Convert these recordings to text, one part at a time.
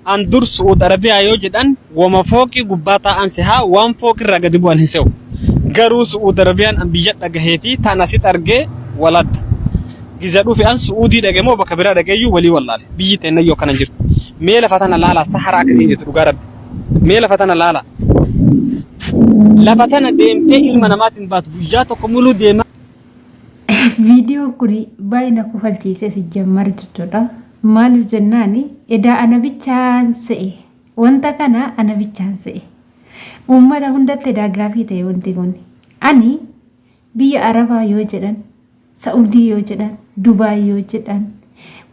An dur Su'uud Arabiyaa yoo jedhan woma fooqii gubbaa taa'an sehaa waan fooqirraa gadi bu'an hin se'u. Garuu Su'uud Arabiyaan an biyya dhagahee fi tan asit arge wal adda. Giza dhufe an Su'uudii dhaqe moo bakka biraa dhaqeeyyuu walii wallaale. Biyyi teennayyuu akkana hin jirtu. Mee lafa tana laalaa saharaa akka isiin jirtu dhugaa rabbi. Mee lafa tana laalaa. Lafa tana deemtee ilma namaatiin baatu guyyaa tokko muluu deemaa. Viidiyoon kun baay'ee na kofalchiise si jammar jechuudha. Maaliif jennaan edaa ana bichaan se'e wanta kana ana bichaan se'e. Uummata hundatti edaa gaafii ta'e wanti kun. Ani biyya Arabaa yoo jedhan, Sa'udii yoo jedhan, Dubaay yoo jedhan,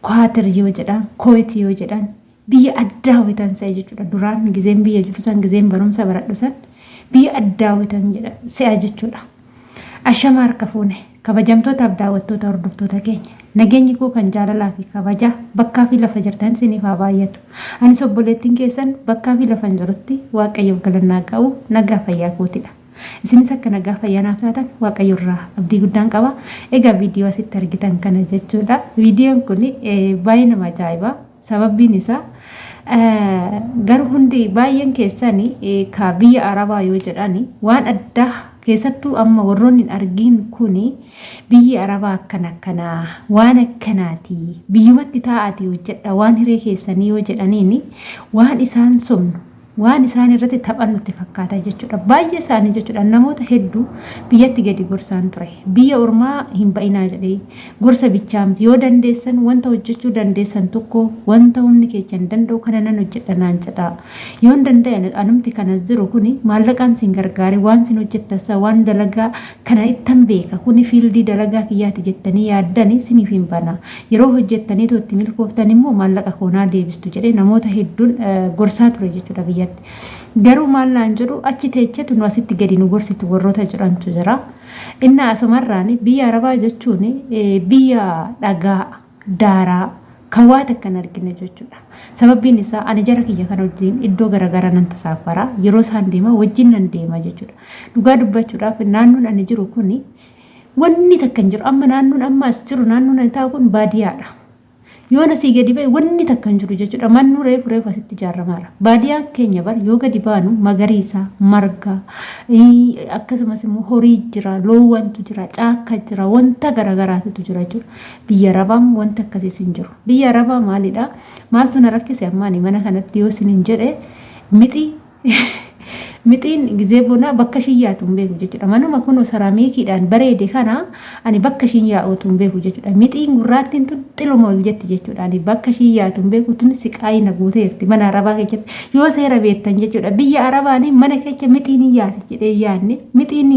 Kwaatir yoo jedhan, Kuwait yoo jedhan biyya addaa hawwitan se'a jechuudha. Duraan gizeen biyya jiru san gizeen barumsa baradhu san biyya addaa hawwitan se'a jechuudha. Ashama harka fuune kabajamtootaaf daawwattoota hordoftoota keenya nageenyi koo kan jaalalaa fi kabajaa bakkaa fi lafa jirtan isiniif haa baay'atu. Anis obboleettiin keessan bakkaa fi lafan jirutti waaqayyoof galannaa ga'u nagaa fayyaa kootidha. Isinis akka nagaa fayyaa naaf taatan waaqayyo irraa abdii guddaan qaba. Egaa viidiyoo asitti argitan kana jechuudha. Viidiyoon kun baay'ee nama ajaa'iba. Sababbiin isaa garuu hundi baay'een keessan ka biyya Arabaa yoo jedhan waan addaa keessattuu amma warroonni hin argiin kun biyyi Arabaa akkana akkanaa waan akkanaati biyyumatti taa'aatii hojjedha waan hiree keessanii yoo jedhaniin waan isaan somnu waan isaan irratti taphan nutti fakkaata jechuudha. Baay'ee isaanii jechuudha namoota hedduu biyyatti gadi gorsaan ture. Biyya ormaa hin ba'inaa jedhee gorsa bichaa miti yoo dandeessan wanta hojjechuu dandeessan tokko wanta humni keechan danda'u kana nan hojjedha naan jedha. Yoon danda'e anumti kanas jiru kuni maallaqaan sin gargaare waan sin hojjettasa waan dalagaa kana ittan beeka kuni fiildii dalagaa kiyyaati jettanii yaaddani siniif hin bana. Yeroo hojjettanii itti milkooftan immoo maallaqa koo naa deebistu jedhee namoota hedduun gorsaa ture jechuudha biyyatti. Garuu maal naan jedhu achi teechetu nu asitti gadi nu gorsitu warroota jedhantu jira. Inni asumarraan biyya Arabaa jechuun biyya dhagaa daaraa kan waa takka hin argine jechuudha. Sababbiin isaa ani jara kiyya kana wajjin iddoo garaagaraa nan tasaafara yeroo isaan deema wajjin nan deema jechuudha. Dhugaa dubbachuudhaaf naannoon ani jiru kuni Wanni takka hin jiru. Amma naannoon amma as jiru naannoon ani taa'u kun baadiyyaadha. Yoon asii gadi ba'e wanni takka hin jiru jechuudha. Mannuu reefu reefu asitti ijaaramaara. Baadiyyaan keenya bar yoo gadi baanu magariisa, marga, akkasumas immoo horii jira, loowwantu jira, caakka jira, wanta garaagaraatu jira jechuudha. Biyya Arabaa wanta akkasiis hin jiru. Biyya Arabaa maalidha? Maaltu na rakkise amma ani mana kanatti yoo isiniin jedhe mixii Mixiin gizee bonaa bakka ishiin yaatu hin beeku jechuudha. Manuma kunoo saraamiikiidhaan bareede kana ani bakka ishiin yaa'uutu hin beeku jechuudha. Mixiin gurraattiin tun xiluma ol jetti jechuudha. Ani bakka ishiin yaatu hin beeku tun siqaayii na guuteerti mana arabaa keessatti yoo seera beektan jechuudha. Biyya arabaanii mana keessa mixiin hin yaati jedhee yaadne mixiin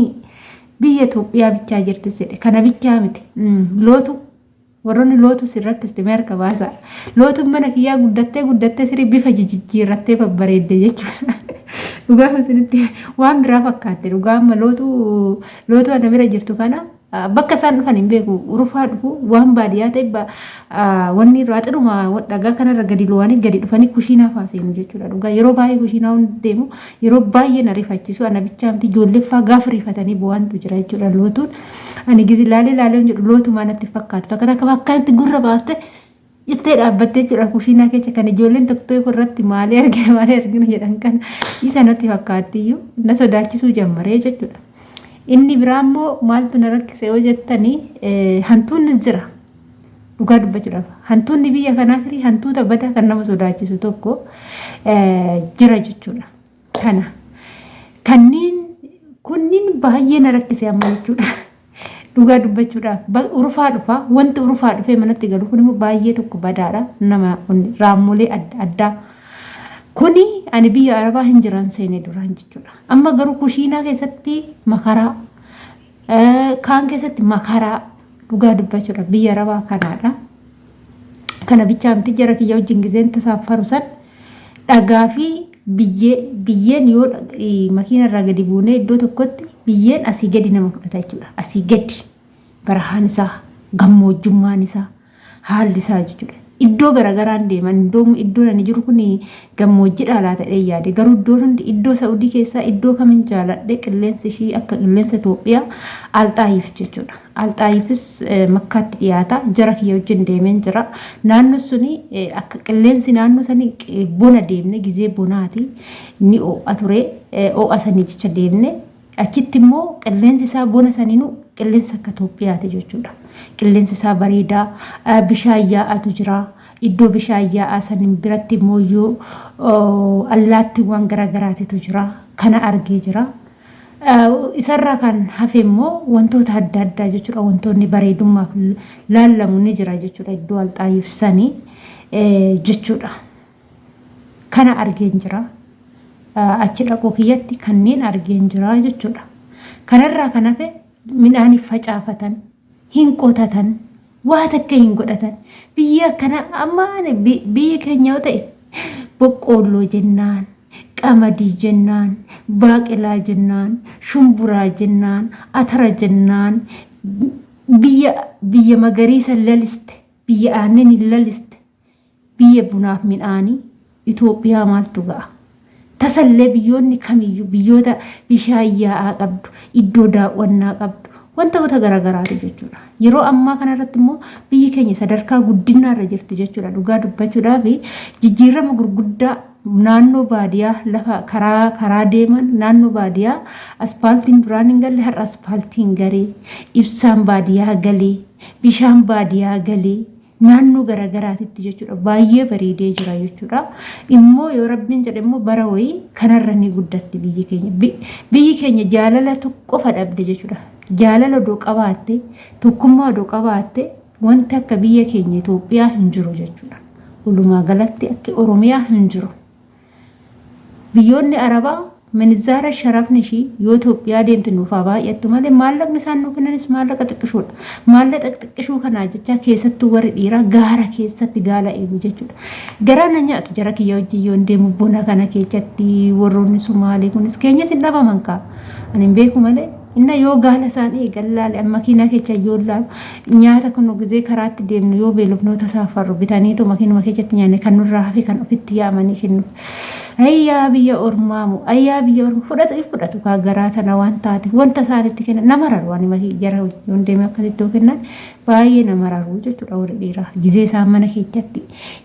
biyya Itoophiyaa bichaa jirtis jedhe kana bichaa miti. Lootu Warroonni lootu sin rakkiste mee harka baasaa. Lootuun mana kiyyaa guddattee guddattee sirii bifa jijjiirrattee babbareedde jechuudha. Dhugaa isinitti waan biraa fakkaatte dhugaa amma lootuu lootuu ana bira jirtu kana bakka isaan dhufan hin beeku urufaa dhufu waan baadiyyaa ta'e wanni irraa xiruma dhagaa kanarra gadi lo'anii gadi dhufanii kushiinaa fa'aa seenu jechuudha. Dhugaa yeroo baay'ee kushiinaa hundi deemu yeroo baay'ee na rifachiisu ana bichaa miti ijoolleeffaa gaafa rifatanii bu'aantu jira jechuudha lootuun. Ani gizi laalee laalee jedhu lootumaa natti fakkaatu. Takka takka akkanatti gurra baafte jettee dhaabbattee jechuudha kushiinaa keessa kan ijoolleen tokko tokko irratti maalii argina maalii argina jedhan kana isa natti fakkaattiyyuu na sodaachisuu jammaree jechuudha. Inni biraa immoo maaltu na rakkise yoo jettanii hantuunnis jira. Dhugaa dubbachuudhaaf hantuunni biyya kanaa firii hantuuta badaa kan nama sodaachisu tokko jira jechuudha. Kana kanneen kunniin baay'ee na rakkise amma jechuudha. Dhugaa dubbachuudhaaf urufaa dhufa wanti urufaa dhufee manatti galu kun immoo baay'ee tokko badaadha nama raammolee adda addaa. Kuni ani biyya Arabaa hin jiran seene duraan jechuudha. Amma garuu kushiinaa keessatti makaraa kaan keessatti makaraa dhugaa dubbachuudhaaf biyya Arabaa kanaadha. Kana bichaa miti jara kiyya wajjin gizeen tasaaffaru san dhagaa fi biyyee biyyeen yoo makiina irraa gadi buunee iddoo tokkotti biyyeen asii gadi nama fudhata jechuudha. Asii gadi barahaan isaa gammoojjummaan isaa haalli isaa jechuudha. Iddoo garagaraan deeman iddoon ani jiru kun gammoojjiidha laata jedhee yaade. Garuu iddoon hundi iddoo Saudii keessaa iddoo kamin jaaladhe qilleensi ishii akka qilleensa Itoophiyaa Alxaayiif jechuudha. Alxaayiifis Makkaatti dhiyaata. Jara kiyya wajjin deemeen jira. Naannoo suni akka qilleensi naannoo sanii bona deemne gizee bonaati ni ho'a ture. Ho'a sanii jecha deemne. Achitti immoo qilleensi isaa bona saniinuu qilleensa akka Itoophiyaati jechuudha. Qilleensi isaa bareedaa, bishaan yaa'atu jira. Iddoo bishaan yaa'aa saniin biratti immoo iyyuu allaattiiwwan garaagaraatitu jira. Kana argee jira. Isarraa kan hafe immoo wantoota adda addaa jechuudha. Wantoonni bareedummaaf laallamu ni jira jechuudha. Iddoo alxaayiif sanii jechuudha. Kana argeen jira. Achi dhaquu kiyyatti kanneen argeen jira jechuudha. Kanarraa kan hafe midhaan hin facaafatan, hin qotatan, waa takka hin godhatan. Biyyi akkana amma biyyi keenya yoo ta'e boqqoolloo jennaan, qamadii jennaan, baaqelaa jennaan, shumburaa jennaan, atara jennaan, biyya biyya magariisa laliste, biyya aannan hin laliste, Biyya bunaaf midhaanii Itoophiyaa maaltu ga'a? Tasallee biyyoonni kamiyyuu biyyoota bishaan yaa'aa qabdu, iddoo daawwannaa qabdu, wantoota garaagaraati jechuudha. Yeroo ammaa kanarratti immoo biyyi keenya sadarkaa guddinaarra jirti jechuudha. Dhugaa dubbachuudhaaf jijjiirama gurguddaa naannoo baadiyaa lafa karaa karaa deeman naannoo baadiyaa aspaaltiin duraan hin galle har'a aspaaltiin galee ibsaan baadiyaa galee bishaan baadiyaa galee naannoo garagaraatitti jechuudha baay'ee bareedee jira jechuudha. Immoo yoo rabbiin jedhe immoo bara wayii kanarra ni guddatti biyyi keenya. Biyyi keenya jaalala qofa dhabde jechuudha. Jaalala odoo qabaatte tokkummaa odoo qabaatte wanti akka biyya keenya Itoophiyaa hin jiru jechuudha. Walumaa galatti akka Oromiyaa hin jiru. Biyyoonni Arabaa minzaara sharafni ishii yoo Itoophiyaa deemte nuuf haa baay'attu malee maallaqni isaan nuu kennanis maallaqa xiqqishuudha. Maallaqa xiqqishuu kanaa jecha keessattuu warri dhiiraa gaara keessatti gaala eegu jechuudha. Garaa na nyaatu jara kiyya wajjin yoon deemu bona kana keessatti warroonni Sumaalee kunis keenyas hin dhabaman kaa. Ani hin beeku malee Inna yoo gaala isaan eegan laale amma makiinaa keessa yoo laalu nyaata kun gizee karaatti deemnu yoo beelofnoota saafarru bitaniitu makiinuma keessatti nyaanne kan nurraa hafe kan ofitti yaamanii kennu. Ayyaa biyya ormaamu ayyaa biyya ormaa fudhatu if fudhatu kaa garaa tana waan taate wanta isaanitti kennan nama raru ani makii jara yoon deeme akkasitti yoo kennan baay'ee nama raru jechuudha warri dhiiraa gizee isaan mana keessatti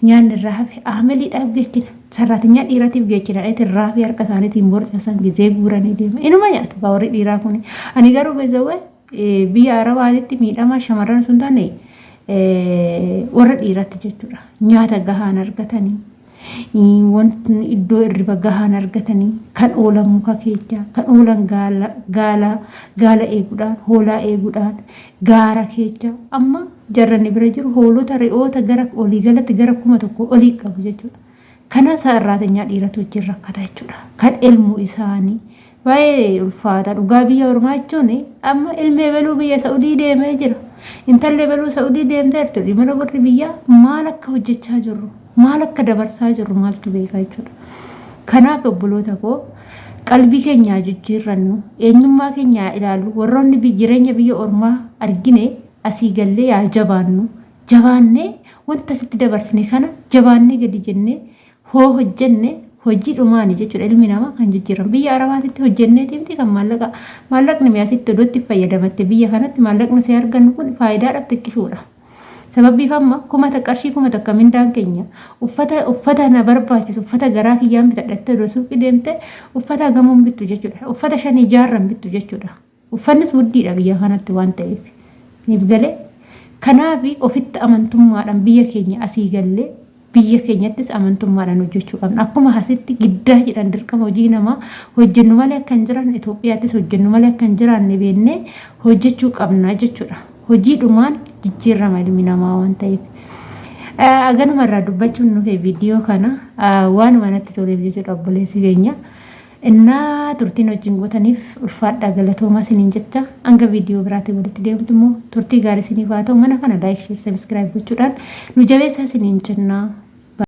nyaanni irraa hafe aameliidhaaf geechina. Sarraatinyaa dhiiratiif geechina dheetin raafii harka isaaniitiin borcasan gizee guuranii deema. Inuma nyaatu kaa warri dhiiraa kuni. Ani garuu bezawwe biyya Arabaatitti miidhamaa shamarran sun taane warra dhiiratti jechuudha. Nyaata gahaan argatanii wanti iddoo irriba gahaan argatanii kan oolan muka keessa kan oolan gaala gaala gaala eeguudhaan hoolaa eeguudhaan gaara keessa amma jarranni bira jiru hoolota re'oota gara olii galatti gara 1000 olii qabu jechuudha. Kana isaa irraatinyaa dhiiratu wajjin rakkata jechuudha. Kan ilmu isaanii baay'ee ulfaata dhugaa biyya ormaa jechuun amma ilmi ebaluu biyya Sa'udii deemee jira. Intalli ebaluu Sa'udii deemteertu dhimma warri biyyaa maal akka hojjechaa jirru maal akka dabarsaa jirru maaltu beeka jechuudha. Kanaaf obboloota koo qalbii keenyaa jijjiirrannu eenyummaa keenyaa ilaallu warroonni jireenya biyya ormaa argine asii gallee yaa jabaannu jabaannee wanta asitti dabarsine kana jabaannee gadi jennee hoo hojjenne hojii dhumaani jechuudha ilmi namaa kan jijjiiramu biyya arabaatitti hojjenneeti miti kan maallaqa maallaqni mi'a asitti oduutti fayyadamatte biyya kanatti maallaqni si argannu kun faayidaadhaaf xiqqishuudha. Sababbiif amma qarshii 1000 mindaan keenya uffata uffata na barbaachisu uffata garaa kiyyaan bitadhattee odoo suuqii deemte uffata gamoon bittu jechuudha. Uffata shanii jaarran bittu jechuudha. Uffannis wuddiidha biyya kanatti waan ta'eef. Niif galee kanaaf ofitti amantummaadhaan biyya keenya asii gallee biyya keenyattis amantummaadhaan hojjechuu qabna. Akkuma asitti giddaa jedhan dirqama hojii namaa hojjennu malee akka hin jiraanne Itoophiyaattis hojjennu malee akka hin jiraanne beennee hojjechuu qabna jechuudha. Hojiidhumaan jijjiirama ilmi namaa waan ta'eef. Aganuma irraa dubbachuun nufe viidiyoo kana waanuma natti toleef jechuudha obboleessi keenya. Innaa turtiin wajjin gootaniif ulfaadhaa galatoomaa isiniin jecha hanga viidiyoo biraatiin walitti deemtu immoo turtii gaarii isiniif haa ta'u mana kana like share subscribe gochuudhaan nu jabeessaa isiniin jenna.